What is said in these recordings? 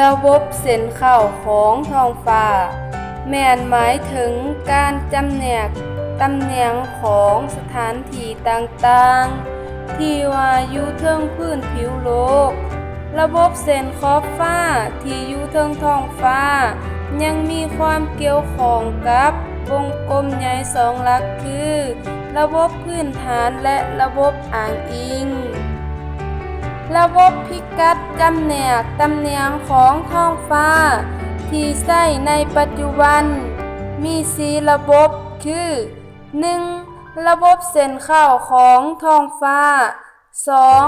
ລະບົບເສັ້ນເຂົ້າຂອງທ້ອງຟ້າ ແມ່ນໝາຍເຖິງການຈຳແນກຕຳແໜ່ງຂອງສະຖານທີ່ຕ່າງໆ ທີ່ວ່າຢູ່ເທິງພື້ນຜິວໂລກ. ລະບົບເສັ້ນຂອບຟ້າທີ່ຢູ່ເທິງທ້ອງຟ້າ ຍັງມີຄວາມກ່ຽວຂ້ອງກັບວົງກົມໃຫຍ່ສອງຫຼັກຄື ລະບົບພື້ນຖານ ແລະ ລະບົບອ້າງອີງ. ລະບົບພິກັດຈຳແນກຕຳແໜ່ງຂອງທ້ອງຟ້າທີ່ໃຊ້ໃນປັດຈຸບັນມີສີ່ລະບົບຄື ໜຶ່ງ ລະບົບເສັ້ນເຂົ້າຂອງທ້ອງຟ້າ, ສອງ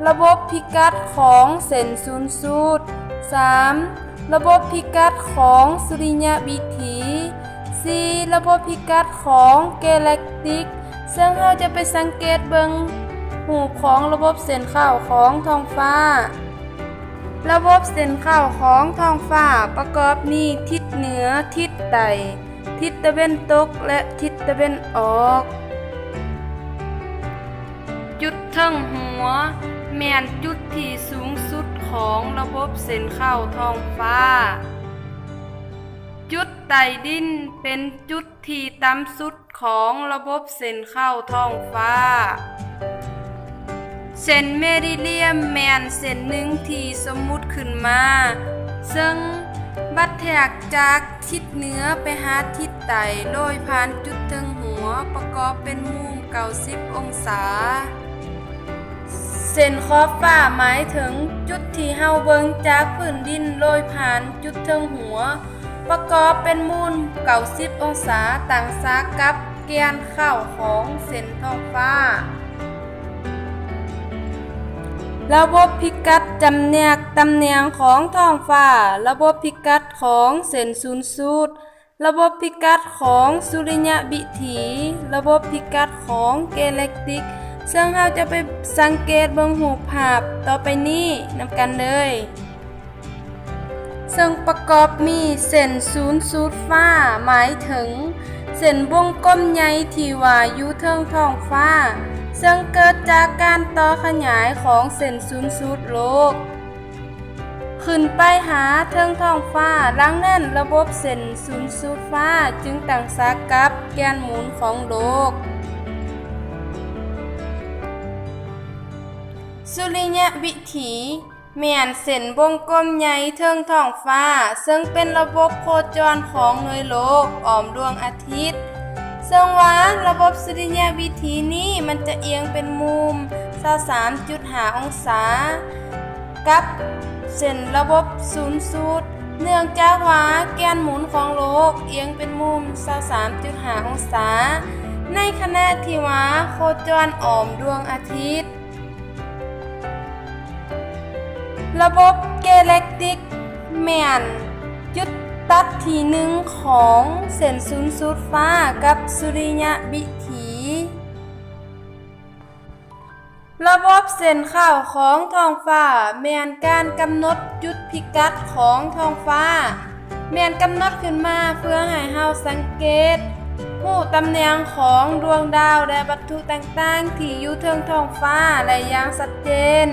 ລະບົບພິກັດຂອງເສັ້ນສູນສູດ, ສາມ ລະບົບພິກັດຂອງສຸລິຍະວິຖີ, ສີ່ ລະບົບພິກັດຂອງແກແລັກຕິກ. ເຊິ່ງເຮົາຈະໄປສັງເກດເບິ່ງຮູບຂອງລະບົບເສັ້ນເຂົ້າຂອງທ້ອງຟ້າ. ລະບົບເສັ້ນເຂົ້າຂອງທ້ອງຟ້າປະກອບມີທິດເໜືອ, ທິດໃຕ້, ທິດຕາເວັນຕົກ ແລະ ທິດຕາເວັນອອກ. ຈຸດເທິງຫົວແມ່ນຈຸດທີ່ສູງສຸດຂອງລະບົບເສັ້ນເຂົ້າທ້ອງຟ້າ. ຈຸດໃຕ້ດິນເປັນຈຸດທີ່ຕ່ຳສຸດຂອງລະບົບເສັ້ນເຂົ້າທ້ອງຟ້າ. ເສັ້ນເມຣິເດຍມແມ່ນເສັ້ນໜຶ່ງທີ່ສົມມຸດຂຶ້ນມາ, ເຊິ່ງບັດແທກຈາກທິດເໜືອໄປຫາທິດໃຕ້ ໂດຍຜ່ານຈຸດເທິງຫົວ ປະກອບເປັນມຸມເກົ້າສິບອົງສາ. ເສັ້ນຂອບຟ້າໝາຍເຖິງຈຸດທີ່ເຮົາເບິ່ງຈາກພື້ນດິນ ໂດຍຜ່ານຈຸດເທິງຫົວ ປະກອບເປັນມຸມເກົ້າສິບອົງສາ ຕັ້ງສາກັບແກນເຄົ້າຂອງເສັ້ນທ້ອງຟ້າ. ລະບົບພິກັດຈຳແນກຕຳແໜ່ງຂອງທ້ອງຟ້າ, ລະບົບພິກັດຂອງເສັ້ນສູນສູດ, ລະບົບພິກັດຂອງສຸລິຍະວິຖີ, ລະບົບພິກັດຂອງແກແລັກຕິກ, ເຊິ່ງເຮົາຈະໄປສັງເກດເບິ່ງຮູບພາບຕໍ່ໄປນີ້ນຳກັນເລີຍ. ເຊິ່ງປະກອບມີເສັ້ນສູນສູດຟ້າ ໝາຍເຖິງເສັ້ນວົງກົມໃຫຍ່ທີ່ວ່າຢູ່ເທິງທ້ອງຟ້າ, ເຊິ່ງເກີດຈາກການຕໍ່ຂະຫຍາຍຂອງເສັ້ນສູນສູດໂລກ ຂຶ້ນໄປຫາເທິງທ້ອງຟ້າ. ດັ່ງນັ້ນ, ລະບົບເສັ້ນສູນສູດຟ້າຈຶ່ງຕັ້ງສາກັບແກນໝູນຂອງໂລກ. ສຸລິຍະວິຖີ ແມ່ນເສັ້ນວົງກົມໃຫຍ່ເທິງທ້ອງຟ້າ, ເຊິ່ງເປັນລະບົບໂຄຈອນຂອງໜ່ວຍໂລກອ້ອມດວງອາທິດ. ເຊິ່ງວ່າລະບົບສຸລິຍະວິຖີນີ້ ມັນຈະອຽງເປັນມຸມຊາວສາມຈຸດຫ້າອົງສາ ກັບເສັ້ນລະບົບສູນສູດ, ເນື່ອງຈາກວ່າແກນໝູນຂອງໂລກອຽງເປັນມຸມຊາວສາມຈຸດຫ້າອົງສາ, ໃນຂະນະທີ່ວ່າໂຄຈອນອ້ອມດວງອາທິດ. ລະບົບແກແລັກຕິກ ແມ່ນຈຸດຕັດທີໜຶ່ງຂອງເສັ້ນສູນສູດຟ້າກັບສຸລິຍະວິຖີ. ລະບົບເສັ້ນເຄົ້າຂອງທ້ອງຟ້າ ແມ່ນການກຳນົດຈຸດພິກັດຂອງທ້ອງຟ້າ. ແມ່ນກຳນົດຂຶ້ນມາເພື່ອໃຫ້ເຮົາສັງເກດຮູ້ຕຳແໜ່ງຂອງດວງດາວ ແລະ ວັດຖຸຕ່າງໆທີ່ຢູ່ເທິງທ້ອງຟ້າໄດ້ຢ່າງຊັດເຈນ.